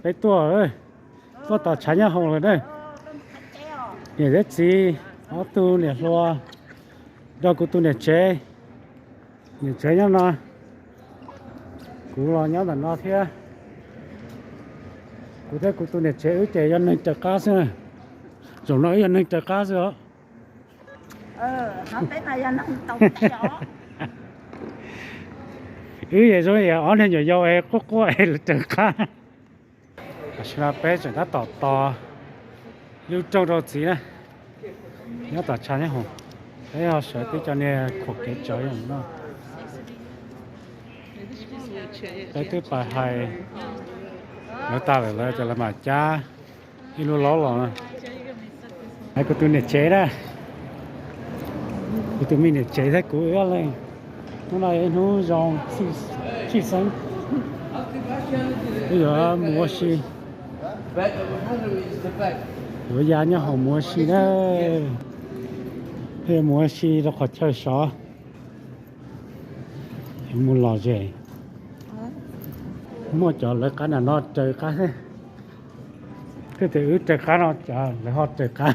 Peb tuaj, tuaj tom tshav nyob hoom lawm na. Niam thiab txiv, ob tug niam hluas, nrog kuv tus niam tsev. Niam tsev nyob no, kuv los nyob ntawm no thiab. Kuv thiab kuv tus niam tsev wb ces yog neeg raws qab xwb. Zaum no wb yog neeg raws qab xwb os. Wb yog zoo li ob niag nyuam yaus es quaj quaj es raws qab. Tam sim no peb tseem tab tom tos lub rooj rau txiv na, nyob tom tshav nyob hoom. Peb ho sawv tib co niag khuam kev tsawv no. Peb twb pais hais lawv tas lawm, lawv cov lawv mam cab ib lub laub los no. Hais kuv tus niam tsev na, kuv tus me niam tsev thiab kuv wb ob leeg. Hnub no ib hnub zoo tshwj xeeb, wb yuav mus ua si, yuav ya nyob hoom mus ua si na. Wb yuav mus ua si rau qhov chaw sov, yuav mus lom zem. Muaj cov lawv qab nram no raws qab xwb. Twb tias wb raws qab no, cov lawv ho raws qab,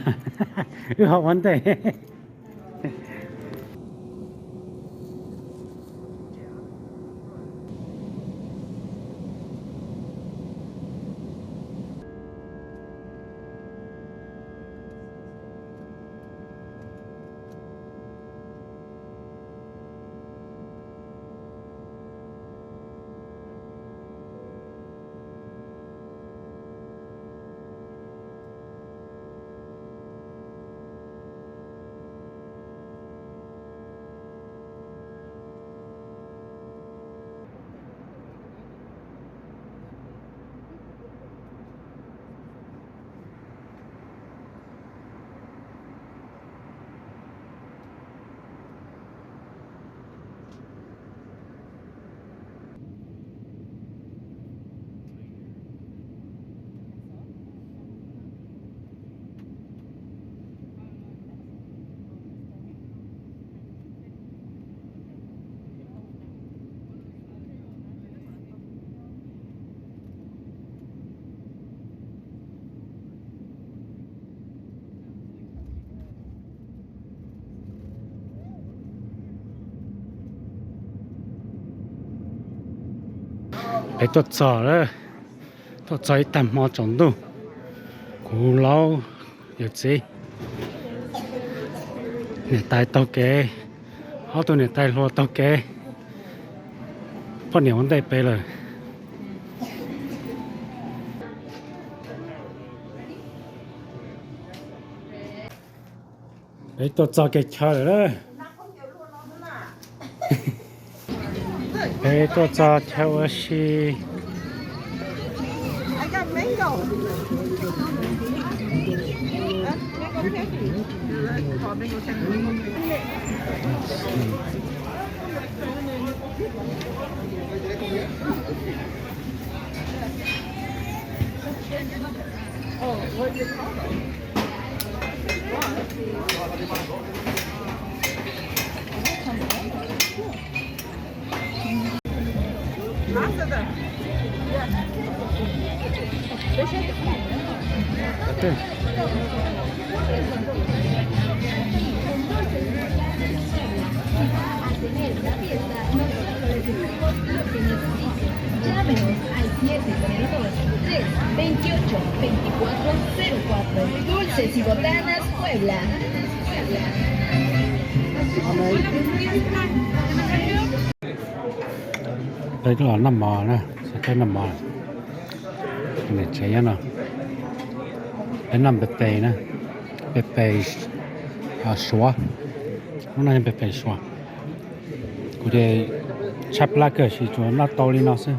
wb ho ua ntej. Peb tuaj txog lawm, tuaj txog ib tag hmo tsaus ntuj. Kuv laub yawm txiv, niam tais taug kev, ob tug niam tais hluas taug kev, poj niam ua ntej peb lawm. Peb tuaj txog kev chaw lawm. Peb tuaj txog chaw ua si. Llámenos al siete cero dos, tres, veintiocho, veinticuatro, cero cuatro. Dulces y Botanas Puebla. Peb los noj mov na, peb noj mov, niam tsev nyob no. Peb noj pes pes na, pes pes Suav, hnub no yog pes pes Suav. Kuv ces tshaib plab kawg, tab sis tsuas noj tau li no xwb.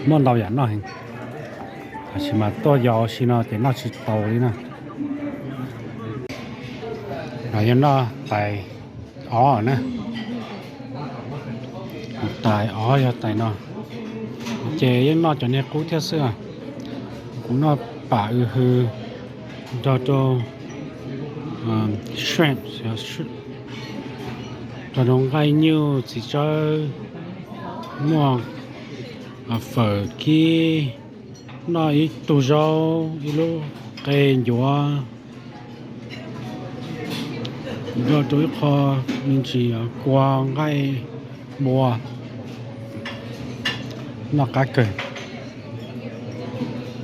Muaj ntau yam noj heev, tab sis mas tuaj yos ua si no ces noj tsis tau li na. No yog noj tais ob na, tais ob yog tais no, ces yeej noj cov niag qub thiab xwb. Kuv noj pam w hw nrog rau shrimp, nrog rau nqaij nyuj txiv tsawb, muaj fawm kib, Noj ib tug zaub, ib lub qe ncuav, nrog rau ib qho me ntsis kua nqaij npua, noj qab kawg.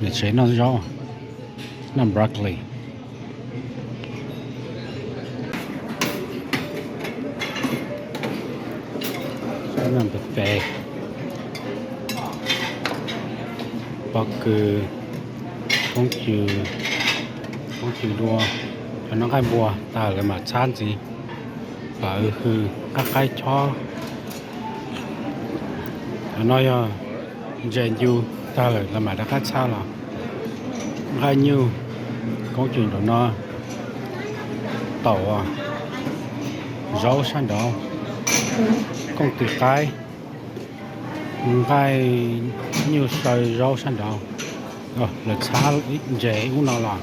Niam tsev noj zaub, noj broccoli. Noj pem pem, pob kws, koob cws, koob cws dua, cov noj nqaij npua tag lawv mam txhab ntxiv. Pawv hws, qab qaib chob. Cov no yog ntses ncu tag lawm lawv mam rov qab txhab los. Nqaij nyuj, koob cws nraum no, taum, zaub sab nraud, kooj tis qaib, nqaij nyuj saw zaub sab nraud. Lawv txhab ntses ub no los.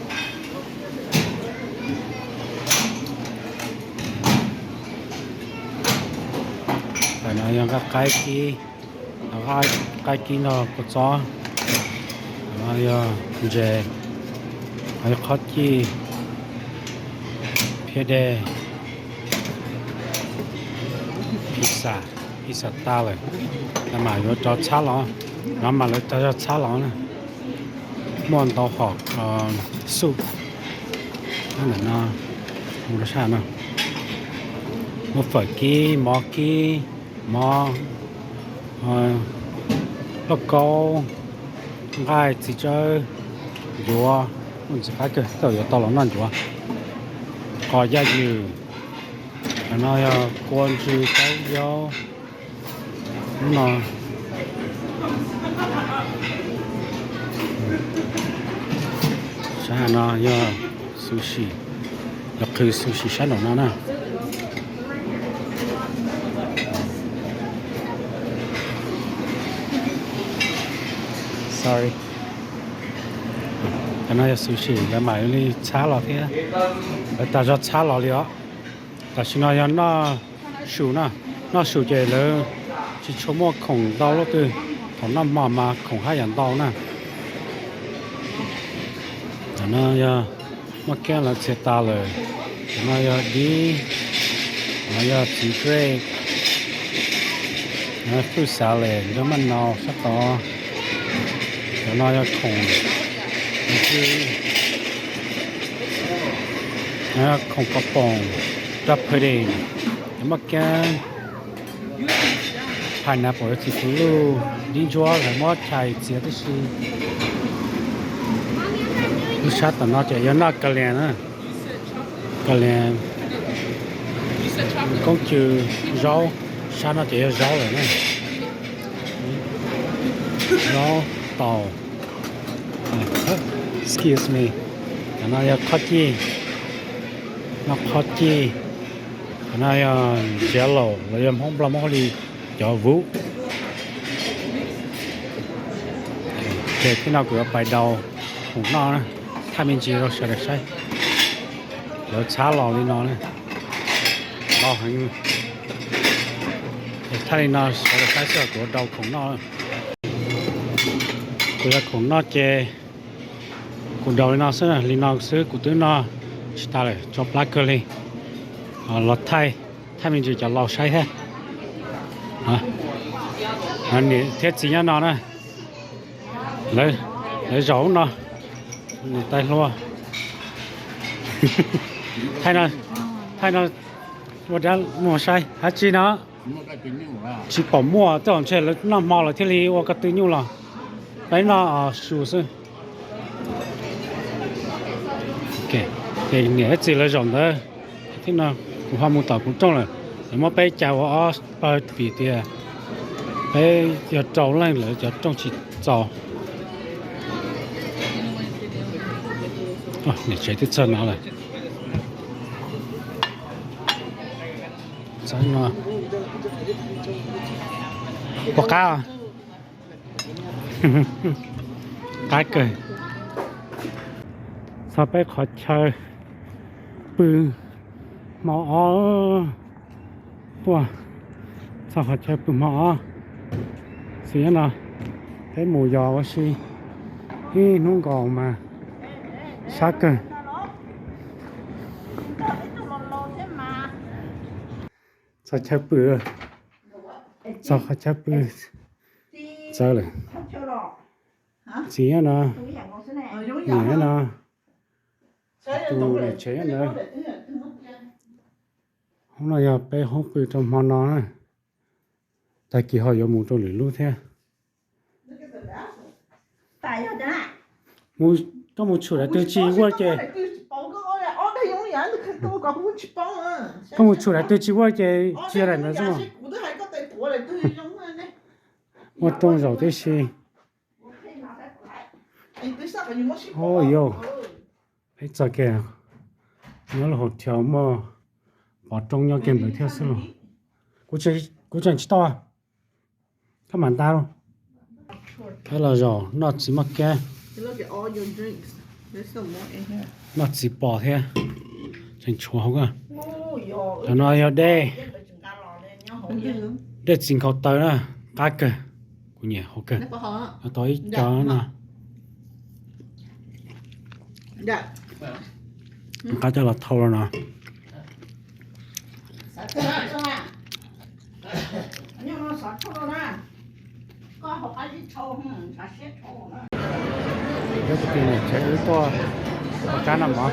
Tam no yog nqaij qaib kib, qaib kib no kua txob, no yog ntses, qhob cij, phiab dej, pizza, pizza tas lawm, lawv mam yuav rov txhab los, no mas lawv rov txhab los na. Muaj ntau hom soup, ntawm no, mus rau sab no, muaj fawm kib, mov kib, mov, lauj kaub, nqaij txiv tsawb, ncuav, ntxim qab kawg, tej zaum yuav tau los noj ncuav. Qos yaj ywm, no yog kua ntsw kaub yaub, lub no. Sab no yog sushi, lawv qhwv sushi sab nraum no na. Sorry. Cov no yog sushi, lawv mam li txhab los thiab. Lawv tas zog txhab los li os. Tam sim no yog noj su na, noj su ces lawv tsis tshua muaj khoom ntau lub twg, thaum noj hmo mas khoom haj yam ntau na. Tam no yog muaj kiab lawv txiav tas lawm, tam no yog dib, no yog txiv grape, no fruit salad nrog maj nau sab tod, tam no yog khoom, no yog khoom kos poom, raj pudding, muaj kiab pineapple, txiv kuv luj, dib ntsuab lawv muab chais txiav tib si. Lub sab tom no ces yog noj ka lias na, ka lias, koob cws, zaub, sab no ces yog zaub lawm na. Zaub, taum, excuse me, tam no yog qhob cij, no qhob cij, tam no yog jello los yog Hmoob Nplog muab hu li cov vuv. Ces tib no kuv yuav pais daus khoom noj na, thaij me ntsis rau sawv daws saib. Lawv txhab los li no na, los heev. Thaij li no sawv daws saib xwb, kuv daus khoom noj. Kuv daus khoom noj ces kuv daus li no xwb, li no xwb kuv twb noj tsis tas lawm, tsau plab kawg li. Los thaij, thaij me ntsis cov laus saib thiab. Niam thiab txiv nyob no na, lawv zaum no, niam tais hluas. Thaij no, thaij no ua dab muag saib dab tsi no. Tsis pom muaj, tej zaum ntshe lawv noj hmo lawv thiaj li ua ko tw nyuj los. Peb noj su xwb. Ces niam thiab txiv lawv zaum ntawd, thiab no kuv ho mus tom kuv rooj lawm, lawv muab peb cais ua ob pawg vim tias peb yog rau leej, lawv cov rooj tsis txaus. Niam tsev twb txog no lawm. Puas qab? Qab kawg. Txog peb qhov chaw pw hmo ob. Tuaj txog qhov chaw pw hmo ob. Xwm nyob no peb mus yos ua si. Ib hnub nkaus mas sab kawg. Txog chaw pw, txog qhov chaw pw txawv lawm. Txiv nyob no, niam nyob no, tus niam tsev nyob ntawd. Hoob no yog peb hoob pw rau hmo no na. Tag kis ho yuav mus rau lwm lub thiab. Koj mus tshum daim twg tsis vuaj ces, koj mus tshum daim twg tsis vuaj ces tsis yog daim ntawd xwb mas. Muaj rooj zaum tib si. Ua yau, peb txog kiag nyob lub hotel muaj pov roob nyob kiag ntawd thiab xwb los. Kuv tseem tsis tau, koj mam nta. Peb los zaum noj txiv maj kab, noj txiv pos thiab. Tseem tshuav hauv ko. Cov no yog dej, dej txiv nkhaus taw na, qab kawg. Kuv nyiam hauv kawg. Tau ib co no. Qab coj los thau los no. Peb tus tij niam tsev wb tuaj haus kab noj mov.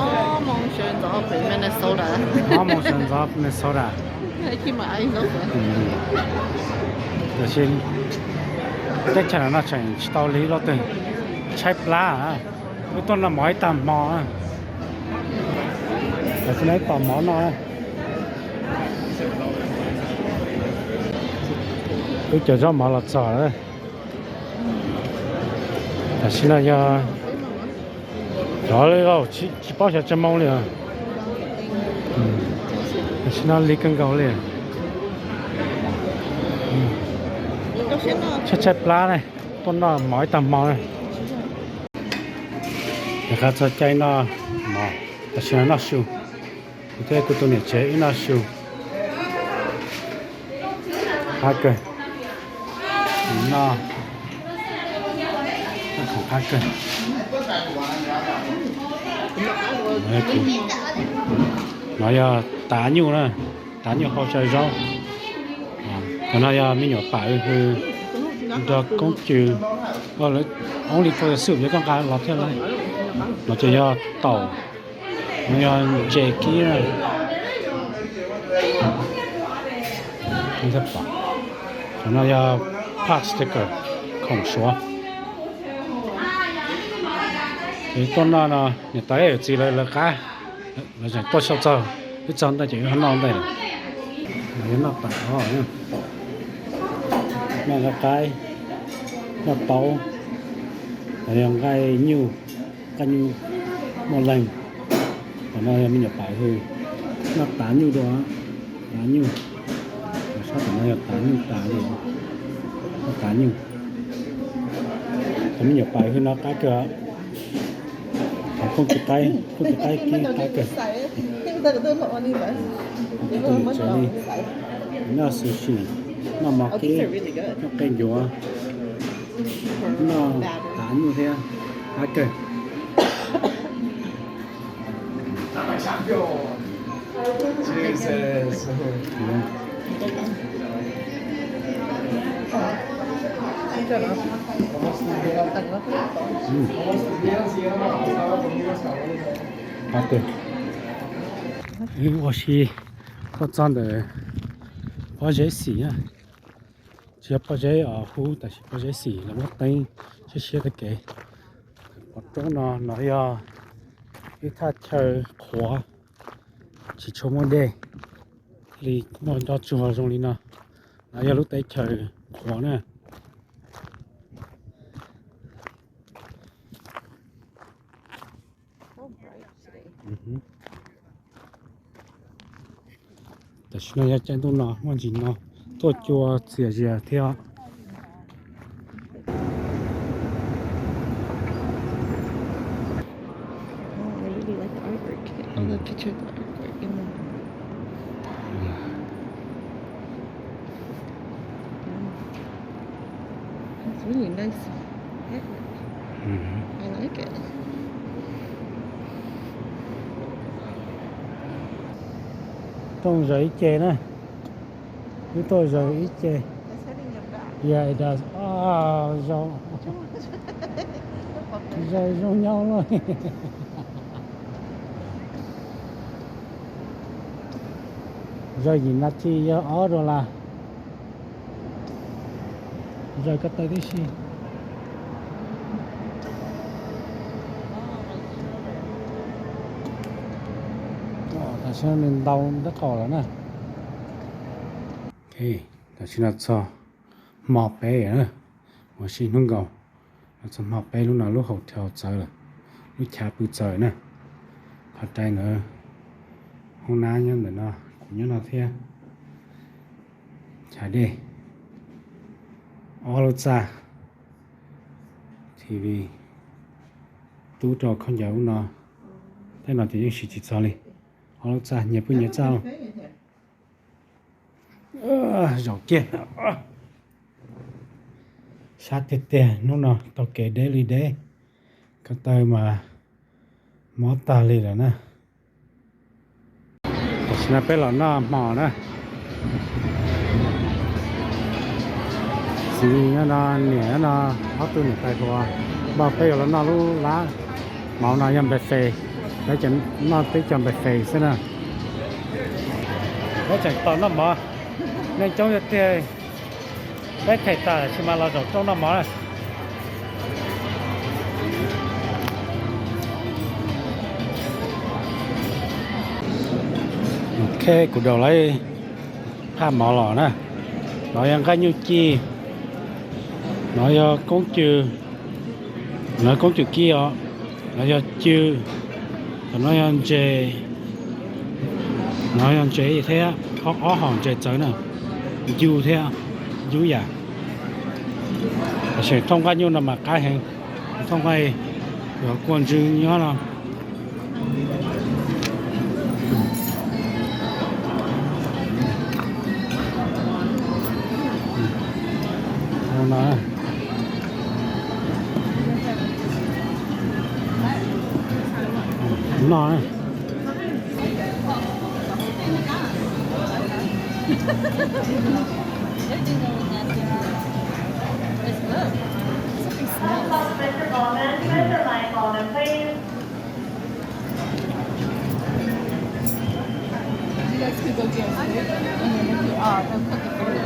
Ob moos sawv ntxov pem Minnesota. Ob moos sawv ntxov Minnesota. Tiam sis teb chaws no tseem tsis tau li lub twg, tshaib plab. Wb tuaj noj mov ib tag hmo. Tam sim no ib pom mov no, wb cov zaub mov los txog lawm. Tam sim no yog, yog li tsis paub xyov tsawg moos li os. Tam sim no lig kawg nkaus li. Tshaib tshaib plab ne, tuaj noj mov ib tag hmo ne. Rov qab txog caij noj mov, tam sim no noj su. Kuv thiab kuv tus niam tsev wb noj su. Qab kawg. Noj, noj khoom qab kawg. No yog tav nyuj na, tav nyuj hau xyaw zaub. Cov no yog me nyuam pam hws nrog koob cws, only for the soup, yog koj nqa los thiaj li. No ces yog taum, no yog ntses kib na. Cov no yog pot sticker, khoom suav. Ces tuaj noj no, niam tais yawm txiv lawv lawv qab, lawv tseem tuaj sau txog, wb txog ntawd ces wb ho noj ntawd. Lawv yuav noj tas os, noj nqaij qaib, noj taub, lawv yog nqaij nyuj, nqaij nyuj muaj leeg. Tam no yog me nyuam pam hws noj tav nyuj dua, tav nyuj. Sab tom no yog tav nyuj tas li, noj tav nyuj. Cov me nyuam pam hws no qab kawg. Koob cws qaib, koob cws qaib kib qab kawg. Tus niam tsev li, noj sushi, noj mov kib, noj qe ncuav, noj tav nyuj thiab, qab kawg. Qab kawg. Wb ua si tuaj txog ntawm pob zeb xim na. Tsis yog pob zeb hub, tab sis pob zeb xim lawv muab teeb siab siab tag kev. Pov roob no, no yog ib thaj chaw qhuav, tsis tshua muaj dej, li muaj nroj tsuag zoo li no. No yog lub teb chaws qhuav na. Tam sim no yog caij ntuj no muaj ntsis no, tuaj cua txias zias thiab. It's really nice. Rooj zaws ib ce na. Wb tuaj zaws ib ce. Yeah, it does. Zaws, zaws zoo nyob lawm. Zaws yim nas this yog ob dollar. Zaws ko taw tib si. Tam sim no nws ntau nrob qaum lawm na. Tam sim no txog hmo peb na, ua si hnub nkaus, txog hmo peb lub no lub hotel txawv lawm, lub chav pw txawv na. Qhov rai ntawd, hoob nab nyob ntawm no, kuv nyob no thiab. Chav dej, ob lub txaj, T V, tub rau khaub ncaws ub no, tej no ces yeej siv tsis txog li. Ob lub txaj nyias pw nyias txaj. Zaum kiag. Sab tiag tiag, hnub no taug kev deb li deb, ko taw mas mob tag li lawm na. Tam sim no peb los noj hmo na. Txiv nyob no, niam nyob no, ob tug niam tais hluas, npaj peb yuav los noj lub lab. Hmo no yog buffet, peb noj peb cov buffet xwb na. Peb tseem tos noj mov, neeg coob tiag tiag. Peb them tas tab sis mas los zaum rooj noj mov na. Ok, kuv daus lawv phaj mov los na. No yog nqaij nyuj ci, no yog koob cws, no koob cws kib os, no yog cw, no yog ntses, no yog ntses thiab, ob hom ntses txawv na, ncu thiab, ncu yam. Tam sim thooj nqaij nyuj no mas qab heev, thooj nqaij yuav kua ntswg nyob no. No. You guys could go downstairs and then if you, uh, they'll cook it for you.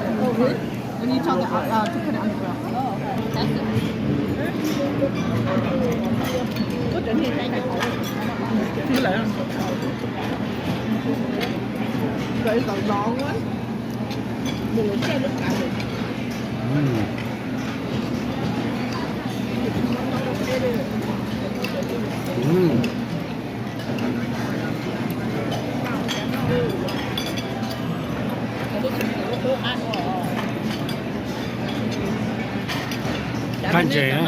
When you tell them, uh, to put it on the grill. That is a long one. Qab ntses na.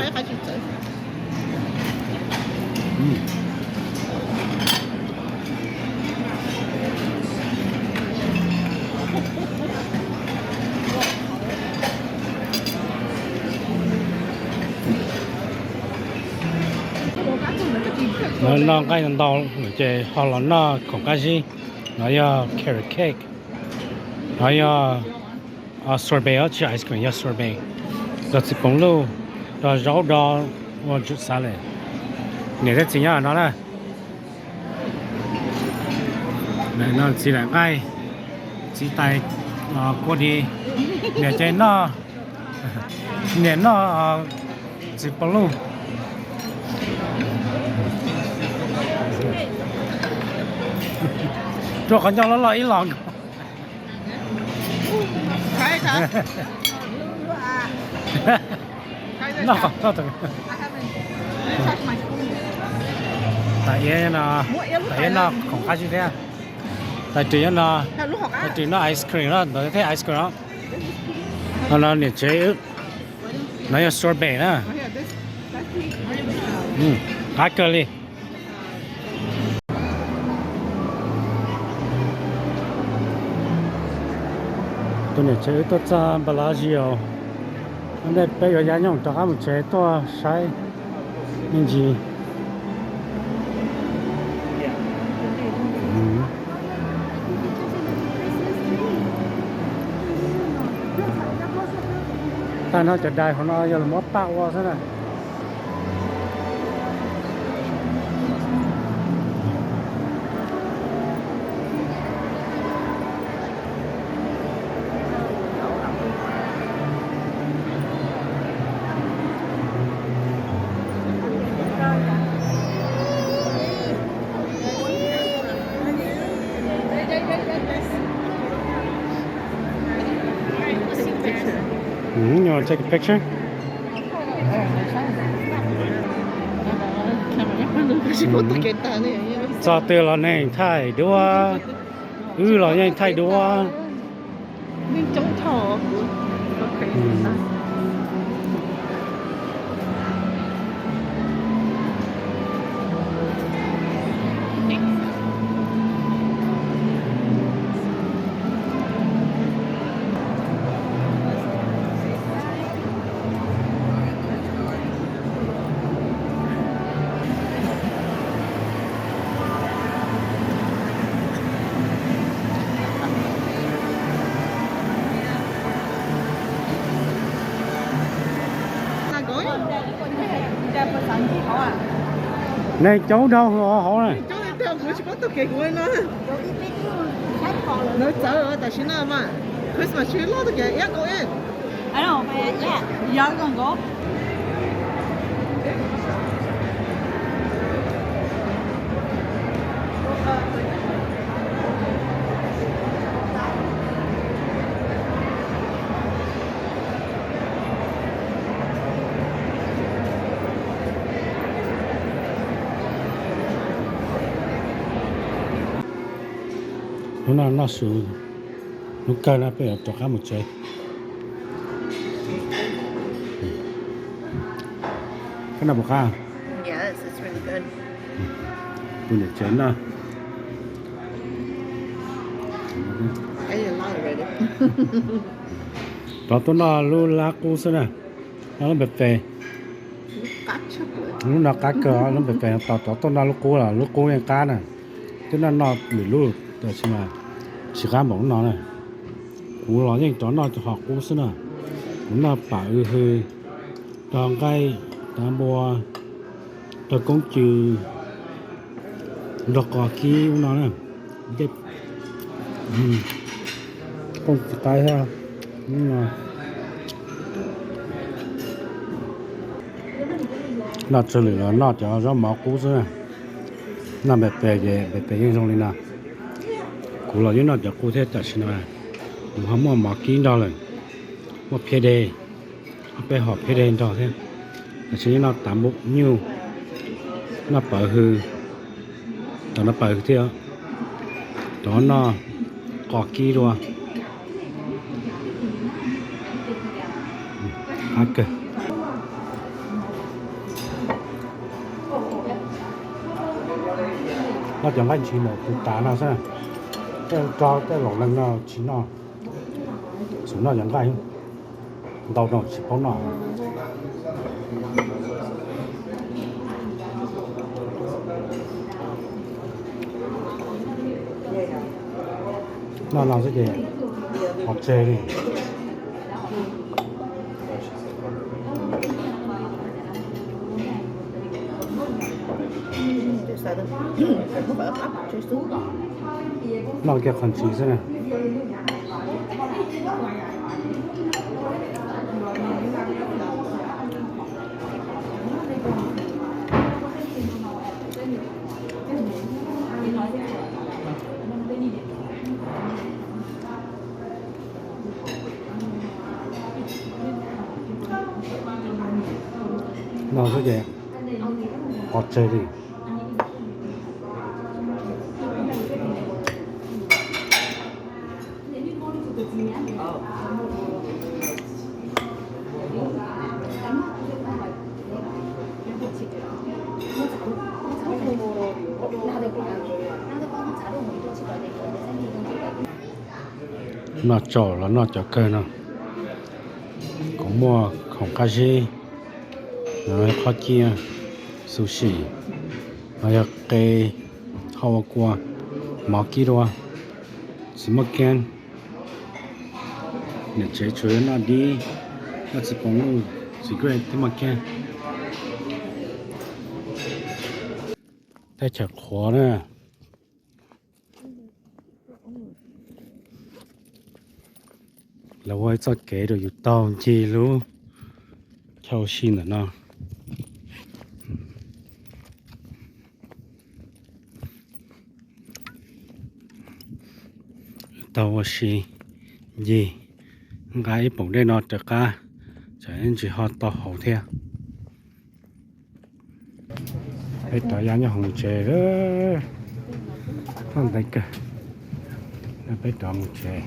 Lawv noj nqaij ntau ces ho los noj khoom qab zib. No yog carrot cake, no yog sorbet, tsis ice cream, yog sorbet, rau txiv poos luj, rau zaub do, ua ntsuj xav li. Niam thiab txiv nyob no na. No txiv lam nqaij, txiv tais kua di, niam ces noj, niam noj txiv poos luj. Rau qhov ncauj loj loj ib los nkaus. Noj qhov noj tas. Tais Iab no, tais Iab noj khoom qab zib thiab. Tais Ris nyob no, tais Ris noj ice cream no, ntawd thiab ice cream no. No niam tsev, no yog sorbet na. Qab kawg li. Tus niam tsev wb tuaj txog Bellagio, Ntej peb yuav ya nyooj rov qab mus tsev tuaj saib me ntsis. Tag no cov dais hauv no yog lawv muab paj ua xwb na. Mm, you want to take a picture? Txog twg los neeg thaij duab, wb los yeej thaij duab. Neeg coob dhau hauv na. Lawv txawv tam sim no mas Christmas tree loj tau kev iab nkaus ib. Hnub no noj su, hnub kawg no peb yuav rov qab mus tsev. Koj noj puas qab? Kuv niam tsev noj. Rov tuaj noj lub lab qub xwb na. Noj lub npe pes. Lub no qab kawg, lub npe pes tos rov tuaj noj lub qub los lub qub yeej qab na. Twb noj noj lwm lub tab sis mas tsis qab npaum lub no na. Kuv los yeej rov noj hom qub xwb na. Kuv noj pam w hw, rau nqaij, tav npua, rau koob cw, nrog qos kib ub no na. Qoob txiv qaib thiab. Noj tsawg lwm los noj cov zaub mov qub xwb na. Noj npe pes ces npe pes yeej zoo li no. Kuv los yeej noj cov qub thiab tam sim no kuv ho muaj mov kib nrog lawm, muaj phiab deg, ob peb hom phiab deg nrog thiab. Tam sim no noj tav npua nyuj, noj pam w hw, tom no pam w hw thiab, rov noj qos kib dua. Qab kawg. Noj cov nqaij ntshis ntawm tus tas no xwb, tej rog tej laus leeg no tsis noj, xum noj cov nqaij ntau no tsis paub noj. Noj no xwb ces qhov tseg li. Noj kiag qhov ntsis xwb na. No xwb ces qhov tseg li. Noj tsaum los noj cov kawg no, kuv muaj Khoom qab zib, qhob ciaj, xu sim, no yog qe, hau ua kua, mov kib dua, txiv maj kiab. Niam tsev tsuas yog noj dib, noj txiv poos luj, txiv kej thiab maj kiab. Teb chaws qhuav na. Lawv ua ib txoj kev rau yus taug ncig lub chaw ua si ntawm no. Taug ua si ncig, nqa ib poom dej no rov qab, tsam ib ntsis ho tau haus thiab. Peb rov ya nyob hoov tsev, noj ntev kawg, peb rov mus tsev.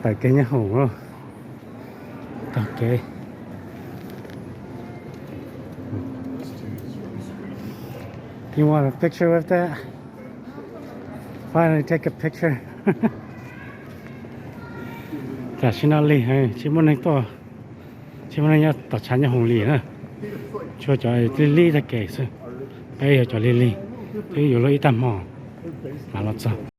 Tawm kev nyob hoom, taug kev. You want a picture with that? Finally take a picture. Tam sim no lig, tsis muaj neeg tuaj, tsis muaj neeg nyob tom tshav nyob hoom li na. Tsuas cov lig lig tag kev xwb, peb yog cov lig lig, twb yuav luag ib tag hmo mam los txog.